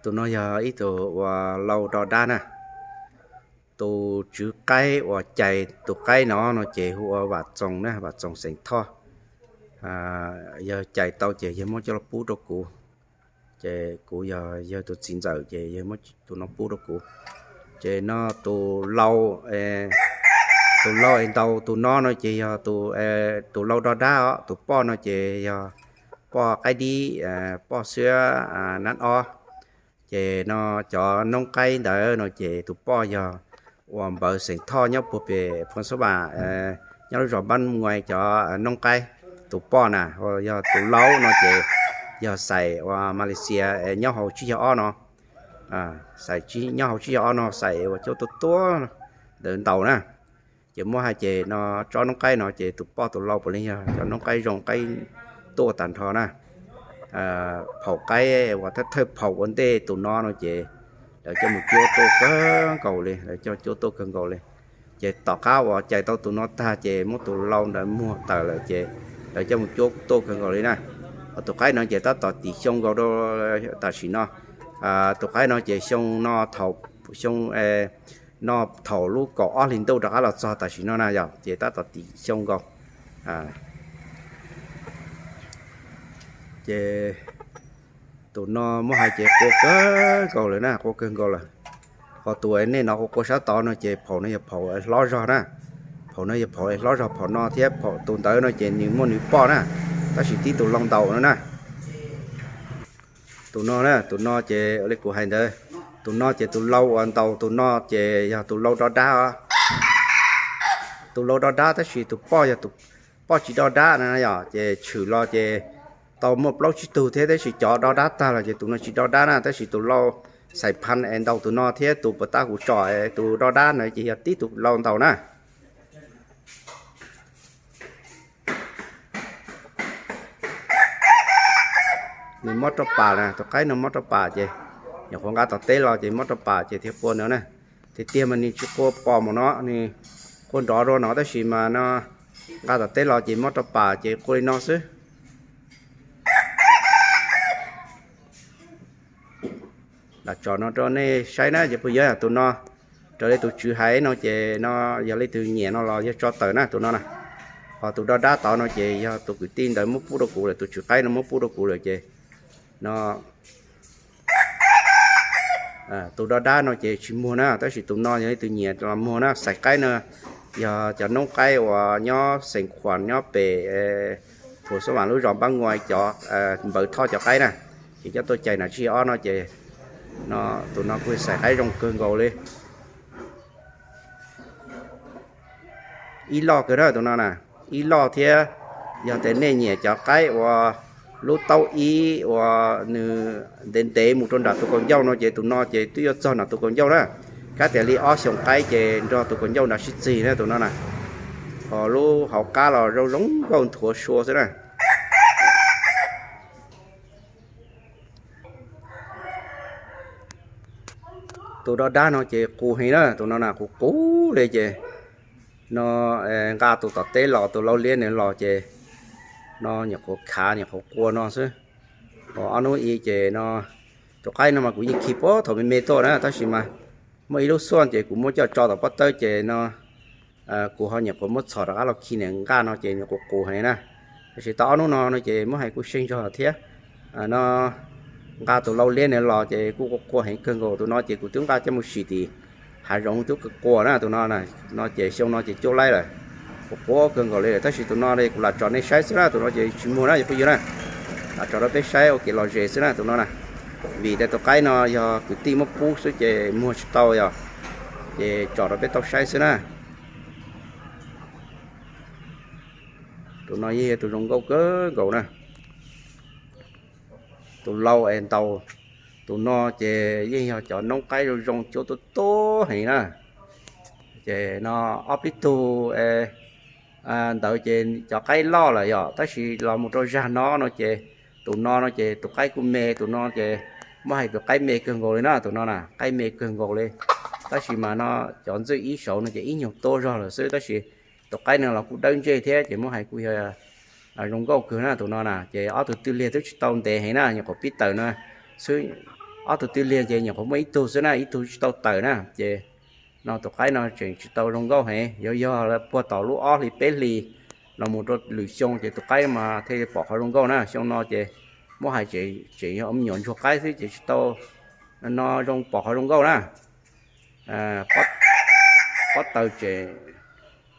Tus no yog ib tug uas lau do dab na. Tus tswv qaib uas cais tus qaib no no ces hu ua Vam Txoos na, Vam Txoos xeem Thoj. Yawg cais tau ces yawg muab coj los pub rau kuv. Ces kuv yog yawg tus txiv ntxawm ces yawg muab tus no pub rau kuv. Ces no tus lau, tus lau es ntaus tus no no ces yog tus lau do dab os, tus poj no ces yog poj qaib dib, poj xiab nab ob. Ces no cov noob qaib ntawd no ces tus poj yog uas npawg xeem Thoj nyob puag pem Phoos Xab Vam, nyob lub zos Npab Nguais cov noob qaib. Tus poj na, yog tus lau no ces yog xais uas Malaysia nyob hauv tsib caug ob no, xais nyob hauv tsib caug ob no xais uas cuab tuaj tuaj ntawd ntaus na. Ces muab hais ces no tsob noob qaib no ces tus poj tus lau puav leej yog cov noob qaib zoo qaib tuaj tag nrho na. Phaum qaib uas thawj thawj phaum ua ntej tus no no ces lawv coj mus cuab tuaj kawg nkaus li, lawv coj cuab tuaj kawg nkaus li. Ces tom qab uas cais tau tus no tag ces muab tus lau ntawd muag tawm lawm ces lawv coj mus cuab tuaj kawg nkaus li na. Ho tus qaib no ces tab tom tim xyoo nkaus rau tam sim no. Tus qaib no ces xyoo no thaum, xyoo no thaum lub kaum ob hlis ntuj rov qab los txog tam sim no na yog ces tab tom tim xyoo nkaus. Ces tus no muab hais ces qua kawg nkaus lawm na, qua kawg nkaus lawm. Ho tus nej no qua qua sab tod no ces phaum no yog phaum hlob zog na. Phaum no yog phaum hlob zog phaum no thiab phaum tus ntawd no ces nws muaj nws poj na, tab sis tib tus lau ntaus no na. Tus no na, tus no ces li kuv hais ntawd, tus no ces tus lau uas ntaus tus no ces yog tus lau do dab os. Tus lau do dab tab sis tus poj yog tus poj tsis do dab na yom, ces tshwm los ces tau muaj plaub tsib tug thiab tab sis cov do dab tag los ces tus no tsis do dab na, tab sis tus lau xais phas es ntaus tus no thiab tus puas tab kuv tsom tus do dab na ces yog tib tus lau ntaus na. Nws mob rau pam na, tus qaib no mob rau pam ces nyuam qhuav nqa tom teb los ces mob rau pam ces thiaj qua no na. Tiag tiag mas nws tsis qua pom mus no, nws qua nrov rau no tab sis mas no nqa tom teb los ces mob rau pam ces qua li no xwb. Lam tsom no rau nej saib na ces puas yog tus no, raws li tus tswv hais no ces no yog leej twg nyiam no los yog tso tawm na tus no na. Ho tus do dab tod no ces yog tus kwv tij ntawd muab pub rau kuv lawm, tus tswv qaib no muab pub rau kuv lawm ces no tus do dab no ces tsis muag na, tab sis tus no yog leej twg nyiam los muag na. Xais qaib no yog cov noob qaib uas nyob xeem Khuam nyob pem Phuv Xab Vam lub zos Npab Nguais cov npawg Thoj cov qaib na, ces coj tuaj cais na tsib ob no ces no tus no kuj xais qaib zoo kawg nkaus li. Ib loj kawg na tus no na, ib loj thiab. Yog tias nej nyiam cov qaib uas lub taub ib uas nws ntev ntev mus rau nram tus kaus ncauj no ces tus no ces twb yuav txog nram tus kaus ncauj na. Kab tias li ob xyoos qaib ces nrog tus kaus ncauj nrad sib txig na tus no na. Ho lub hauv qab los zoo zoo nkauj nthuav sua xwb na. Tus do dab no ces qus heev na, tus no na qus qus li ces no nqa tus tom teb los, tus lau liab nws los ces no nyuam qhuav khav nyuam qhuav qua no xwb. Ho ob hnub i ces no tus qaib no mas kuv yeej khi puag thaum me me tuaj na, tab sis mas muaj ib lub xuaj ces kuv muab coj tso tom pob tawb ces no kuv ho nyuam qhuav muab txhom rov qab los khi nws nqa no ces nws qus qus heev na. Tab sis tau ob hnub no no ces muab hais kuj seej zog thiab. No nqa tus lau liab nws los ces kuj qua qua heev kawg nkaus, tus no ces kuv twb nqa coj mus sim tim hav zoov twb qua na, tus no no ces xyoo no ces cuaj laib lawm, qua qua kawg nkaus li lawm, tab sis tus no kuv lam tso nej saib xwb na, tus no ces tsis muag na cov phooj ywg na, lam tso rau peb saib ua kev lom zem xwb na tus no na. Vim tias tus qaib no yog kwv tij muab pub xwb ces muag tsis tau yog, ces tso rau peb tau saib xwb na. Tus no yeej yog tus zoo nkauj kawg nkaus na. Tus lau es ntaus tus no ces yeej yog cov noob qaib zoo zoo cuab tuab tuab heev na. Ces no ob peb tug ntawd ces cov qaib loj lawm yom, tab sis los mus rau zag no no ces tus no no ces tus qaib kuj me, tus no ces muab hais tus qaib me kawg nkaus li na, tus no na qaib me kawg nkaus li. Tab sis mas no cov ntxwj ib saud no ces ib nyuag tuab zog lawm xwb, tab sis tus qaib no los kuj dawb ntsej thiab ces muab hais kuj yog zoo nkauj kawg na tus no na. Ces ob tug twj liag twb tsis tau ntev heev na, nyuam qhuav pib tawm no xwb, Ob tug twj liag ces nyuam qhuav muaj ib tug xwb na, ib tug tsis tau tawm na. Ces no tus qaib no tseem tsis tau zoo nkauj heev, yuav yog puag tom lub ob hlis peb hlis los mus rau lwm xyoo ces tus qaib mas thiaj pom qhov zoo nkauj na. Xyoo no ces muab hais tseem yog me nyuam ntsuag qaib xwb ces tsis tau no zoo pom qhov zoo nkauj na. Pob taws tseem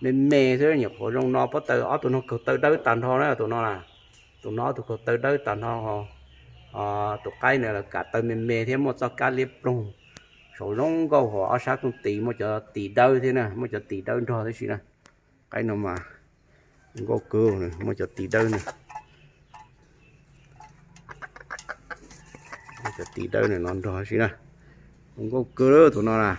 me me xwb, nyuam qhuav zoo no pob taws. Ob tug no kaug taw dawb tag nrho na, tus no na, tus no ob tug kaug taw dawb tag nrho. Tus qaib na lawv kam taw me me thiab muaj txoj kab liab ploog saum zoo nkauj, hos ob sab kooj tis muaj cov tis dawb thiab na, muaj cov tis dawb nrog tib si na. Qaib no mas nkauj kawg, muaj cov tis dawb na, muaj cov tis dawb no nrog tib si na. Nkauj kawg tus no na.